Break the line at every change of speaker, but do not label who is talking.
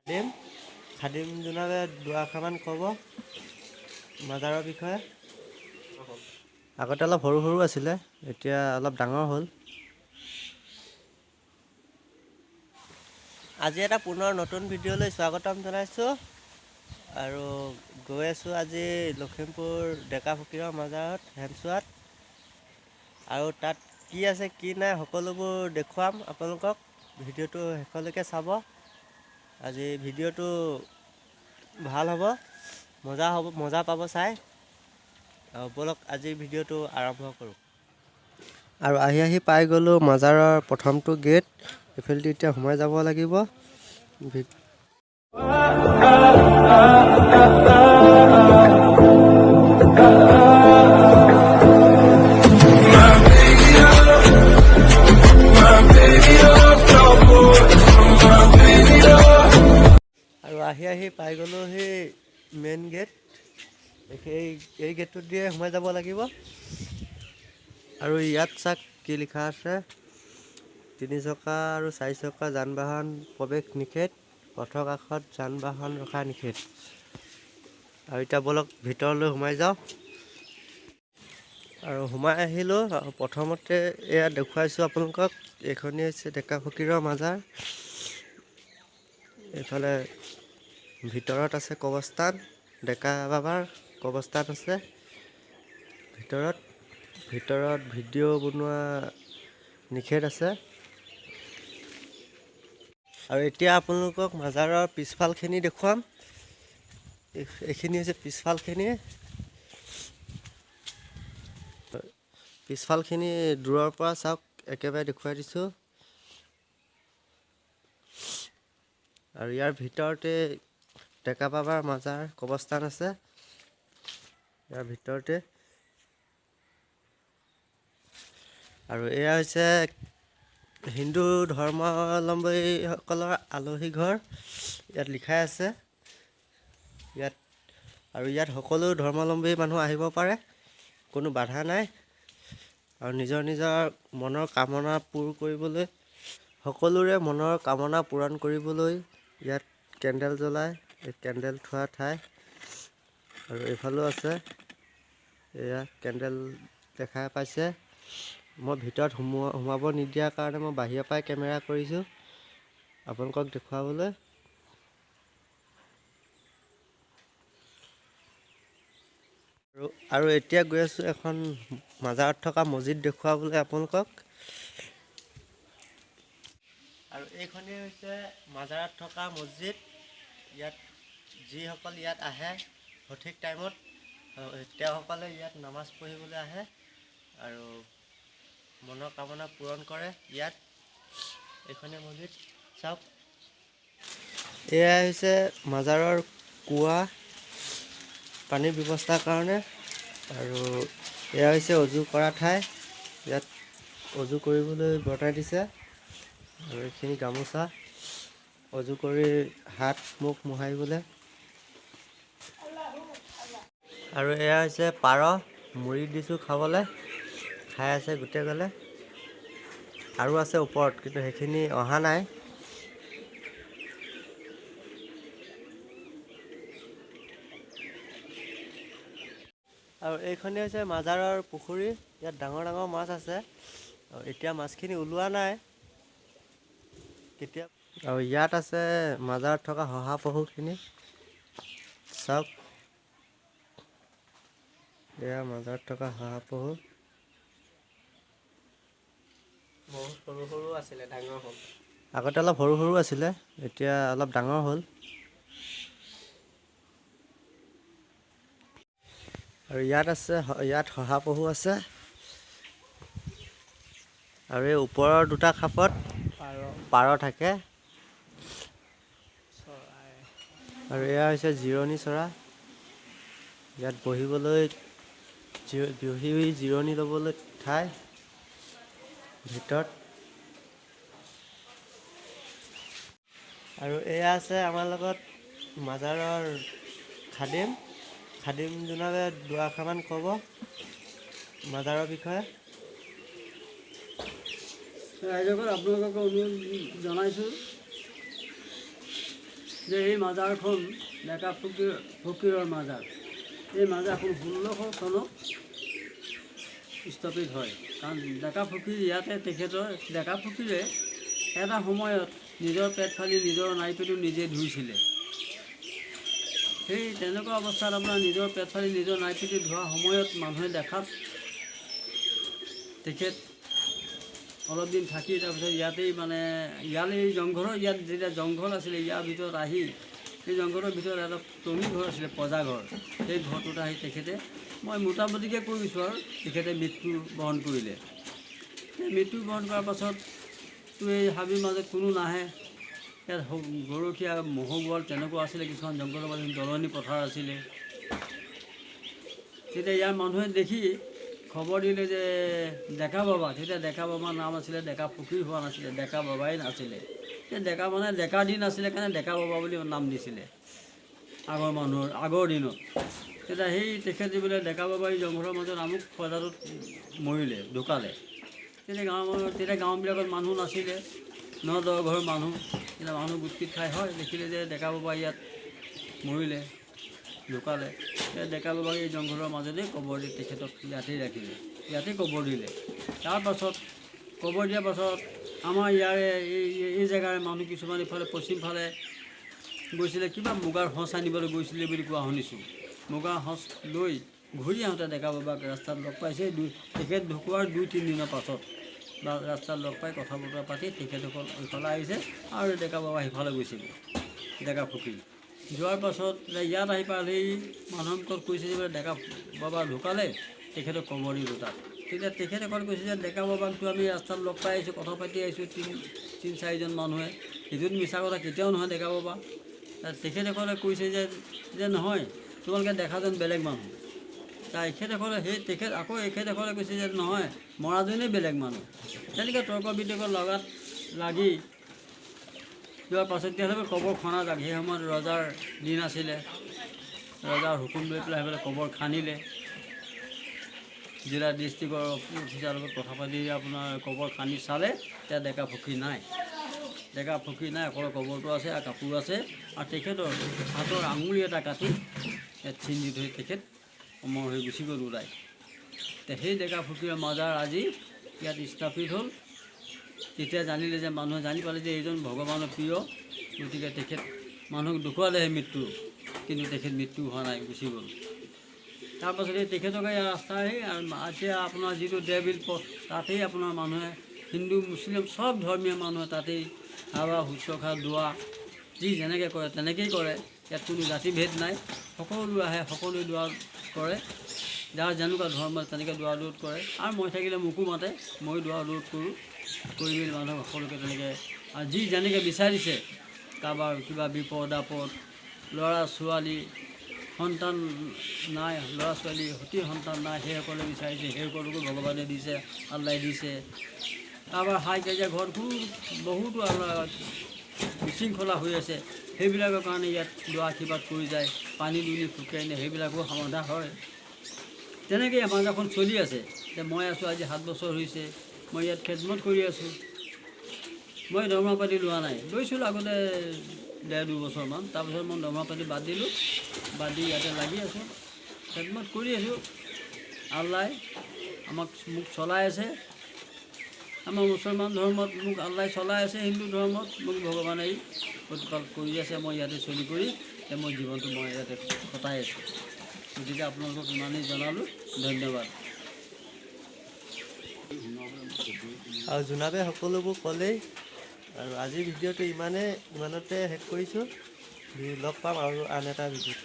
খাদিম খাদিম জনাবে দুআষাৰমান ক'ব মাজাৰৰ বিষয়ে। আগতে অলপ সৰু সৰু আছিলে, এতিয়া অলপ ডাঙৰ হ'ল। আজি এটা পুনৰ নতুন ভিডিঅ'লৈ স্বাগতম জনাইছোঁ আৰু গৈ আছোঁ আজি লখিমপুৰ ডেকা ফকীৰৰ মাজাৰত শেনচোৱাত। আৰু তাত কি আছে কি নাই সকলোবোৰ দেখুৱাম আপোনালোকক, ভিডিঅ'টো শেষলৈকে চাব। আজি ভিডিঅ'টো ভাল হ'ব, মজা হ'ব, মজা পাব চাই। আৰু ব'লক আজিৰ ভিডিঅ'টো আৰম্ভ কৰোঁ। আৰু আহি আহি পাই গ'লোঁ মাজাৰৰ প্ৰথমটো গেট, এইফালেদি এতিয়া সোমাই যাব লাগিব। আৰু আহি আহি পাই গ'লোঁ সেই মেইন গেট, এই গেটটোত দিয়ে সোমাই যাব লাগিব। আৰু ইয়াত চাওক কি লিখা আছে, তিনিচকা আৰু চাৰিচকা যান বাহন প্ৰৱেশ নিষেধ, পথৰ কাষত যান বাহন ৰখা নিষেধ। আৰু এতিয়া ব'লক ভিতৰলৈ সোমাই যাওঁ। আৰু সোমাই আহিলোঁ। আৰু প্ৰথমতে এয়া দেখুৱাইছোঁ আপোনালোকক, এইখনেই হৈছে ডেকা ফকীৰৰ মাজাৰ। এইফালে ভিতৰত আছে কবৰস্থান, ডেকা বাবাৰ কবৰস্থান আছে ভিতৰত। ভিতৰত ভিডিঅ' বনোৱা নিষেধ আছে। আৰু এতিয়া আপোনালোকক মাজাৰৰ পিছফালখিনি দেখুৱাম। এইখিনি হৈছে পিছফালখিনি। পিছফালখিনি দূৰৰ পৰা চাওক, একেবাৰে দেখুৱাই দিছোঁ। আৰু ইয়াৰ ভিতৰতে ডেকা বাবাৰ মাজাৰ কবৰস্থান আছে ইয়াৰ ভিতৰতে। আৰু এয়া হৈছে হিন্দু ধৰ্মাৱলম্বীসকলৰ আলহী ঘৰ, ইয়াত লিখাই আছে ইয়াত। আৰু ইয়াত সকলো ধৰ্মাৱলম্বী মানুহ আহিব পাৰে, কোনো বাধা নাই। আৰু নিজৰ নিজৰ মনৰ কামনা পূৰ কৰিবলৈ, সকলোৰে মনৰ কামনা পূৰণ কৰিবলৈ ইয়াত কেণ্ডেল জ্বলায়, এই কেণ্ডেল থোৱা ঠাই। আৰু এইফালেও আছে, এয়া কেণ্ডেল দেখা পাইছে। মই ভিতৰত সোমাব নিদিয়াৰ কাৰণে মই বাহিৰৰ পৰাই কেমেৰা কৰিছোঁ আপোনালোকক দেখুৱাবলৈ। আৰু এতিয়া গৈ আছোঁ এখন মাজাৰত থকা মছজিদ দেখুৱাবলৈ আপোনালোকক। আৰু এইখনেই হৈছে মাজাৰত থকা মছজিদ। ইয়াত যিসকল ইয়াত আহে সঠিক টাইমত, তেওঁসকলে ইয়াত নামাজ পঢ়িবলৈ আহে আৰু মনৰ কামনা পূৰণ কৰে ইয়াত। এইখনেই মছজিদ চাওক। এয়া হৈছে মাজাৰৰ কুঁৱা, পানীৰ ব্যৱস্থাৰ কাৰণে। আৰু এয়া হৈছে অজু কৰা ঠাই, ইয়াত অজু কৰিবলৈ বনাই দিছে। আৰু এইখিনি গামোচা, অজু কৰি হাত মুখ মোহাৰিবলৈ। আৰু এয়া হৈছে পাৰ, মুড়ি দিছোঁ খাবলৈ, খাই আছে গোটেই গ'লে। আৰু আছে ওপৰত, কিন্তু সেইখিনি অহা নাই। আৰু এইখনেই হৈছে মাজাৰৰ পুখুৰী, ইয়াত ডাঙৰ ডাঙৰ মাছ আছে। আৰু এতিয়া মাছখিনি ওলোৱা নাই কেতিয়া। আৰু ইয়াত আছে মাজাৰত থকা শহাপহুখিনি চাওক। এয়া মাজাৰত থকা শহাপহু।
বহুত সৰু সৰু আছিলে, ডাঙৰ হ'ল।
আগতে অলপ সৰু সৰু আছিলে, এতিয়া অলপ ডাঙৰ হ'ল। আৰু ইয়াত আছে, ইয়াত শহাপহু আছে। আৰু এই ওপৰৰ দুটা খাপত পাৰ থাকে। আৰু এয়া হৈছে জিৰণি চৰা, ইয়াত বহিবলৈ, বহি জিৰণি ল'বলৈ ঠাই ভিতৰত। আৰু এয়া আছে আমাৰ লগত মাজাৰৰ খাদিম। খাদিম জনাবে দুআষাৰমান ক'ব মাজাৰৰ বিষয়ে।
ৰাইজসকল, আপোনালোকক অনুৰোধ জনাইছোঁ। যে এই মাজাৰখন ডেকা ফকীৰৰ মাজাৰ। এই মাজাৰখন 1600 চনত স্থাপিত হয়। কাৰণ ডেকা ফকীৰ ইয়াতে তেখেতৰ ডেকা ফকীৰে এটা সময়ত নিজৰ পেট ফালি নিজৰ নাইপেটো নিজে ধুইছিলে। সেই তেনেকুৱা অৱস্থাত আপোনাৰ নিজৰ পেট ফালি নিজৰ নাইপেটো ধোৱাৰ সময়ত মানুহে দেখাত তেখেত অলপ দিন থাকি তাৰপিছত ইয়াতেই মানে ইয়ালৈ জংঘলৰ ইয়াত যেতিয়া জংঘল আছিলে ইয়াৰ ভিতৰত আহি সেই জংঘলৰ ভিতৰত এটা টঙি ঘৰ আছিলে, পজা ঘৰ, সেই ঘৰটোত আহি তেখেতে, মই মোটামুটিকৈ কৈ দিছোঁ আৰু, তেখেতে মৃত্যু বৰণ কৰিলে। সেই মৃত্যু বৰণ কৰাৰ পাছততো এই হাবিৰ মাজত কোনো নাহে। ইয়াত গৰখীয়া ম'হৰ গোৱাল তেনেকুৱা আছিলে, কিছুমান জংঘলৰ মাজত দলনি পথাৰ আছিলে। তেতিয়া ইয়াৰ মানুহে দেখি খবৰ দিলে যে ডেকা বাবা, তেতিয়া ডেকা বাবাৰ নাম আছিলে, ডেকা ফকীৰ হোৱা নাছিলে, ডেকা বাবাই নাছিলে। সেই ডেকা মানে ডেকা দিন আছিলে কাৰণে ডেকা বাবা বুলি নাম দিছিলে আগৰ মানুহৰ আগৰ দিনত। তেতিয়া সেই তেখেত বোলে ডেকা বাবা এই জংঘলৰ মাজত আমুক পঁজাটোত মৰিলে, ঢুকালে। তেতিয়া গাঁৱৰ মানুহ, তেতিয়া গাঁওবিলাকত মানুহ নাছিলে, 9-10 ঘৰ মানুহ। তেতিয়া মানুহ গোটকিট খাই হয় দেখিলে যে ডেকা বাবা ইয়াত মৰিলে, ঢুকালে। তেতিয়া ডেকা বাবাক এই জংঘলৰ মাজতে কবৰ দি তেখেতক ইয়াতেই ৰাখিলে, ইয়াতেই কবৰ দিলে। তাৰপাছত কবৰ দিয়াৰ পাছত আমাৰ ইয়াৰে এই জেগাৰে মানুহ কিছুমান ইফালে পশ্চিম ফালে গৈছিলে, কিবা মুগাৰ সঁচ আনিবলৈ গৈছিলে বুলি কোৱা শুনিছোঁ। মুগাৰ সঁচ লৈ ঘূৰি আহোঁতে ডেকা বাবাক ৰাস্তাত লগ পাইছে। তেখেত ঢুকোৱাৰ 2-3 দিনৰ পাছত বা ৰাস্তাত লগ পাই কথা বতৰা পাতি তেখেতসকল ইফালে আহিছে আৰু ডেকা বাবা সিফালে গৈছিলে, ডেকা ফকীৰ। যোৱাৰ পাছত ইয়াত আহি পালেহি, মানুহৰ মুখত কৈছে যে ডেকা বাবা ঢুকালে, তেখেতক কবৰ দিলোঁ তাত। তেতিয়া তেখেতসকল কৈছে যে ডেকা বাবাকতো আমি ৰাস্তাত লগ পাই আহিছোঁ, কথা পাতি আহিছোঁ, তিনি চাৰিজন মানুহে, সেইটোত মিছা কথা কেতিয়াও নহয় ডেকা বাবা। তেখেতসকলে কৈছে যে নহয়, তোমালোকে দেখাজন বেলেগ মানুহ। তাৰ এখেতসকলে সেই তেখেত আকৌ এখেতসকলে কৈছে যে নহয়, মৰাজনেই বেলেগ মানুহ। তেনেকৈ তৰ্ক বিতৰ্ক লগাত লাগি যোৱাৰ পাছত তেওঁলোকে কবৰ খনা যাক, সেই সময়ত ৰজাৰ দিন আছিলে, ৰজাৰ হুকুম লৈ পেলাই সেইফালে কবৰ খান্দিলে। জিলা ডিষ্ট্ৰিক্টৰ অফিচাৰৰ লগত কথা পাতি আপোনাৰ কবৰ খান্দি চালে, তেতিয়া ডেকা ফকীৰ নাই, ডেকা ফকীৰ নাই, অকল কবৰটো আছে আৰু কাপোৰ আছে। আৰু তেখেতৰ হাতৰ আঙুলি এটা কাটি ইয়াত চিন দি থৈ তেখেত অমৰ হৈ গুচি গ'ল ওলাই। সেই ডেকা ফকীৰৰ মাজাৰ আজি ইয়াত স্থাপিত হ'ল। তেতিয়া জানিলে যে মানুহে জানি পালে যে এইজন ভগৱানৰ প্ৰিয়, গতিকে তেখেত মানুহক দেখুৱালেহে মৃত্যু, কিন্তু তেখেত মৃত্যু হোৱা নাই, গুচি গ'ল। তাৰপাছত এই তেখেতকে ইয়াৰ ৰাস্তা আহি আৰু এতিয়া আপোনাৰ যিটো দেৰবিল পথ, তাতেই আপোনাৰ মানুহে হিন্দু মুছলিম চব ধৰ্মীয় মানুহে তাতেই সেৱা শুশ্ৰূষা দোৱা যি যেনেকৈ কৰে তেনেকেই কৰে। ইয়াত কোনো জাতিভেদ নাই, সকলো আহে, সকলোৱে দোৱা কৰে, যাৰ যেনেকুৱা ধৰ্ম তেনেকৈ দোৱা দূৰত কৰে। আৰু মই থাকিলে মোকো মাতে, ময়ো দোৱা দূৰত কৰোঁ, কৰি মেলি মানুহক সকলোকে তেনেকৈ আৰু যি যেনেকৈ বিচাৰিছে, কাৰোবাৰ কিবা বিপদ আপদ, ল'ৰা ছোৱালী সন্তান নাই, ল'ৰা ছোৱালী সতি সন্তান নাই, সেইসকলে বিচাৰিছে, সেইসকলকো ভগৱানে দিছে, আল্লাই দিছে। কাৰোবাৰ হাই কাজিয়া ঘৰত খুব বহুতো বিশৃংখলা হৈ আছে, সেইবিলাকৰ কাৰণে ইয়াত দোৱা আশীৰ্বাদ কৰি যায়, পানী দুনি ফুকাই নে সেইবিলাকো সমাধান হয়। তেনেকৈয়ে সমাজখন চলি আছে। এতিয়া মই আছোঁ আজি 7 বছৰ হৈছে, মই ইয়াত খেদমত কৰি আছোঁ। মই দৰমহা পাতি লোৱা নাই, লৈছিলোঁ আগতে 1.5-2 বছৰমান, তাৰপিছত মই দৰমহা পাতি বাদ দিলোঁ, বাদ দি ইয়াতে লাগি আছোঁ, খেদমত কৰি আছোঁ। আল্লাই আমাক মোক চলাই আছে, আমাৰ মুছলমান ধৰ্মত মোক আল্লাই চলাই আছে, হিন্দু ধৰ্মত মোক ভগৱানে প্ৰতিপাল কৰি আছে। মই ইয়াতে চলি কৰি এতিয়া মোৰ জীৱনটো মই ইয়াতে কটাই আছোঁ। গতিকে আপোনালোকক ইমানেই জনালোঁ, ধন্যবাদ।
আৰু জোনাবে সকলোবোৰ ক'লেই। আৰু আজিৰ ভিডিঅ'টো ইমানতে শেষ কৰিছোঁ। লগ পাম আৰু আন এটা ভিডিঅ'ত।